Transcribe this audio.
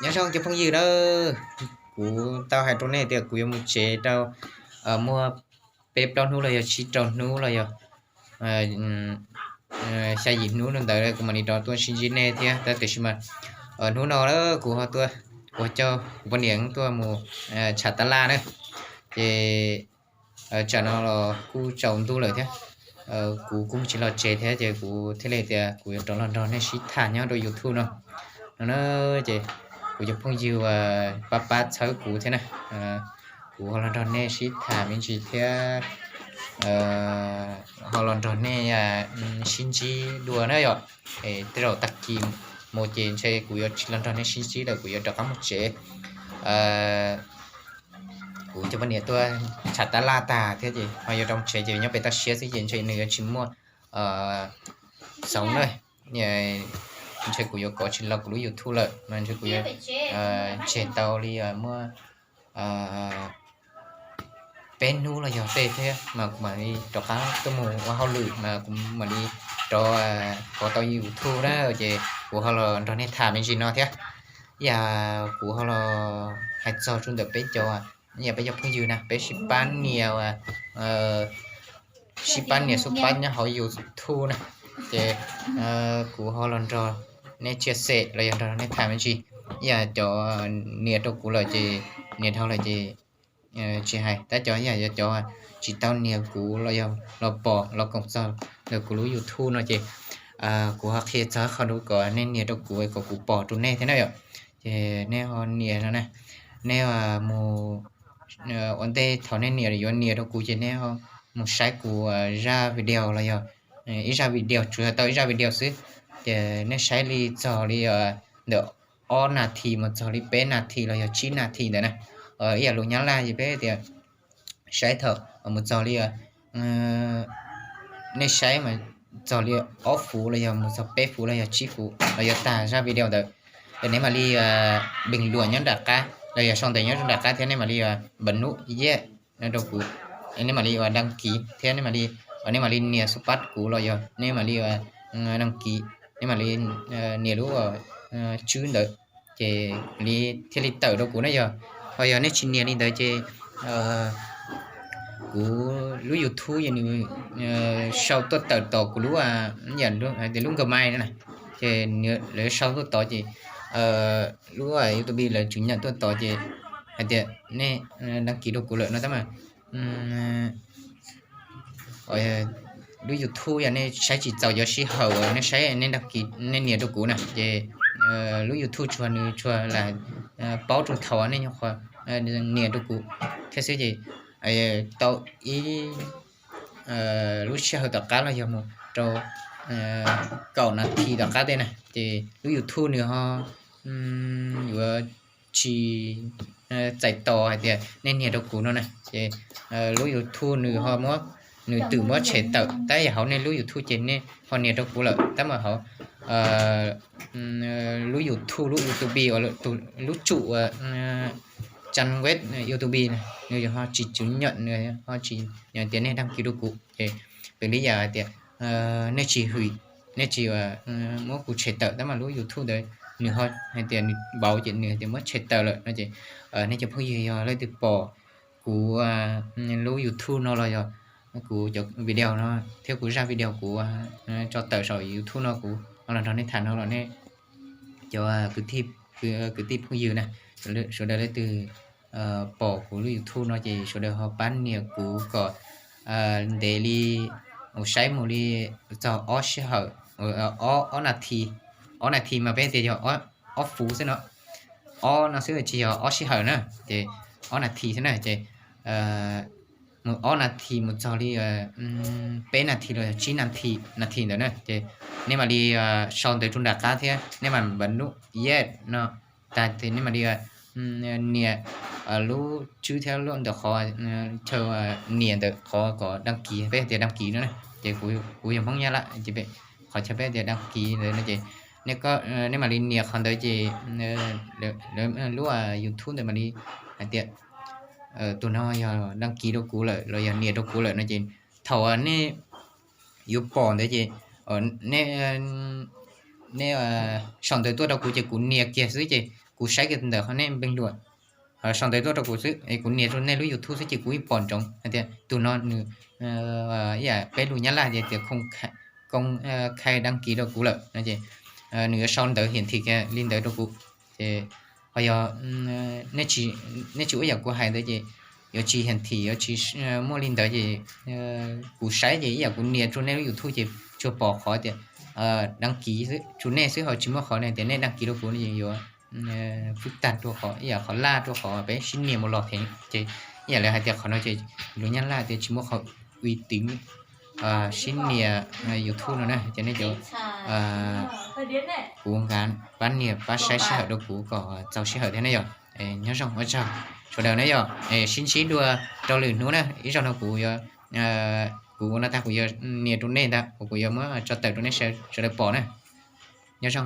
Nyob zoo cov phooj ywg na, kuv tau hais rau nej tias kuv yuav mus tsev rau muaj peb plaub hnub los yog tsib rau hnub los yog xya yim hnub no ntawd kuv mam li rov tuaj sib ntsib nej thiab. Tab tiam sis mas hnub no kuv ho tuaj, kuv coj kuv poj niam tuaj mus tsham tab laj na, ces tsam no los kuj tsaus ntuj lawm thiab, kuv kuj tsis los tsev thiab ces kuv thiaj li tias kuv yuav rov los nrog nej sib tham nyob rau YouTube no no na. Ces kuv cov phooj ywg pab pab txhawb kuv thiab na, kuv ho los nrog nej sib tham me ntsis thiab ho los nrog nej sib ntsib dua na yom. Tej zaum tag kis mus ces ntshe kuv yuav tsis los nrog nej sib ntsib lawm, kuv yuav rov qab mus tsev. Kuv cov poj niam tuaj tsham tab laj tag thiab ces ho yuav rov mus tsev ces nyob pem toj siab xwb ces ntshe nws yuav tsis muaj xov na. Ntshe kuv yuav kov tsis los kuv lub YouTube lawm mas ntshe kuv yuav tseg tau li muaj peb hnub los yog tej thiab mas kuv mam li rov qab tuaj mus ua hauj lwm mas kuv mam li rov kov tau YouTube na. Ces kuv ho los nrog nej tham me ntsis no thiab. Yam kuv ho los hais txog rau ntawm peb cov, yam peb cov phooj ywg na, peb sib pab nias, sib pab nias xub pab nyob hauv YouTube na, ces kuv ho los nrog nej tsia xem los yog nrog nej tham me ntsis. Yam cov nias rau kuv lawm ces nias dhau lawm ces tsis hais, tab cov yam yog cov tsis tau nias kuv los yog los pom los koom txog ntawm kuv lub YouTube no ces kuv ho qhia txog qhov no kom nej nias rau kuv kom kuv pom rau nej thiab na yom. Ces nej ho nias no na, nej mus ua ntej thaum nej nias yuav nias rau kuv ces nej mus saib kuv zaj video los yog ib zaj video, tsuas yog tau ib zaj video xwb. Ces nej saib li txog li ntawm ob nas this mus txog li peb nas this los yog tsib nas this ntawd na. Ib yam lus Nyab Laj ces peb tias saib thaum mus txog li, nej saib mas txog li ob fuv los yog mus txog peb fuv los yog tsib fuv los yog tag zaj video ntawd, ces nej mam li bình luận nyob nram qab los yog sau ntawv nyob nram qab thiab nej mam li bấm nút yes no rau kuv, nej mam li đăng ký thiab nej mam li, nej mam li nias xub pab kuv los yog nej mam li đăng ký, nej mam li nias lub tswb ntawd, ces li thiaj li tawm rau kuv na yog. Ho yog nej tsis nias li ntawd ces kuv lub YouTube ces nws sau tuaj tawm tom kuv lub, hais tias lub Gmail no na, ces lawv sau tuaj tod ces lub YouTube lawv tseem nyam tuaj tod ces hais tias nej đăng ký rau kuv lawm no tab mas lub YouTube yog nej saib tsis txaus cov sij hawm uas nej saib nej đăng ký nej nias rau kuv na ces lub YouTube tsuas nws tsuas lam paub rau thaum nej nyuam qhuav nias rau kuv thiab xwb ces tau ib lub sij hawm tom qab los yog mus rau kaum nas this tom qab tej na ces lub YouTube nws ho yuav tsis txais tos hais tias nej nias rau kuv no na ces lub YouTube nws ho muab, nws twb muab tshem tawm tab yog hauv nej lub YouTube ces nej ho nias rau kuv lawm tab mas hauv lub YouTube, lub YouTube uas lub tsum uas trang web YouTube na nws ho tsis chứng nhận, nws ho tsis tias nej đăng ký rau kuv ces piv li yam hais tias nej tsis hwm, nej tsis muab kuv tshem tawm tab mas lub YouTube ntawd nws ho hais tias nws vauv ces nws hais tias muab tshem tawm lawm no ces nej cov phooj ywg yog leej twg pom kuv lub YouTube no los yog kuv cov video no thiab kuv zaj video kuv tso tawm saum YouTube no kuv los nrog nej tham no los nej cov kwv tij phooj ywg na, sawv daws leej twg pom kuv lub YouTube no ces sawv daws ho pab nias kuv kom ntev li, mus saib mus li txog ob sij hawm, ob nas this, ob nas this mas peb tias yog ob fuv xwb no, ob no xwb tsis yog ob sij hawm na ces ob nas this xwb na ces mus ob nas this mus txog li peb nas this los yog tsib nas this ntawd na ces nej mam li sau ntawv rau nram qab thiab nej mam bấm nút yes no tag ces nej mam li nias lub tswb thiab lub ntawm qhov chaw nias ntawm qhov kom đăng ký, peb tias đăng ký no na ces kuv yog Hmoob Nyab Laj ces qhov chaw peb tias đăng ký ntawd no ces nej mam li nias qhov ntawd ces lub YouTube ntawd mam li hais tias tus no yog đăng ký rau kuv lawm los yog nias rau kuv lawm no ces thaum nej yuav pom ntawd ces nej sau ntawv tuaj rau kuv ces kuv nias kiag xwb ces kuv saib kiag ntawm qhov nej npeeg lus, sau ntawv tuaj rau kuv xwb es kuv nias rau nej lub YouTube xwb ces kuv yeej pom ntsoov hais tias tus no nws, ib yam peb lus Nyab Laj tias tias koob khai đăng ký rau kuv lawm no ces nws yuav sau ntawv hiển thị kiag li ntawd rau kuv. Ces ho yog nej tsis ua yam kuv hais ntawd ces yuav tsis hiển thị, yuav tsis muaj li ntawd ces kuv saib ces ib yam kuv nias rau nej lub YouTube ces tsuas pom qhov tias đăng ký xwb, rau nej xwb ho tsis muaj qhov tias nej đăng ký rau kuv no ces yuav phức tạp rau qhov ib yam qhov laj rau qhov peb sib nias mus los thiab ces ib yam lawv hais tias qhov no ces lus Nyab Laj tias tsis muaj qhov uy tín sib nias YouTube no na ces nej cov kuv nqa pab nias pab saib sij hawm rau kuv kom txaus sij hawm thiab ne yom. Nyob zoo ua tsaug sawv daws na yom, sib ntsib dua rau lwm hnub na, ib zaug no kuv yuav, kuv ua no tag kuv yuav nias rau nej ntag, kuv yuav muab tso tawm rau nej sawv daws pom na. Nyob zoo.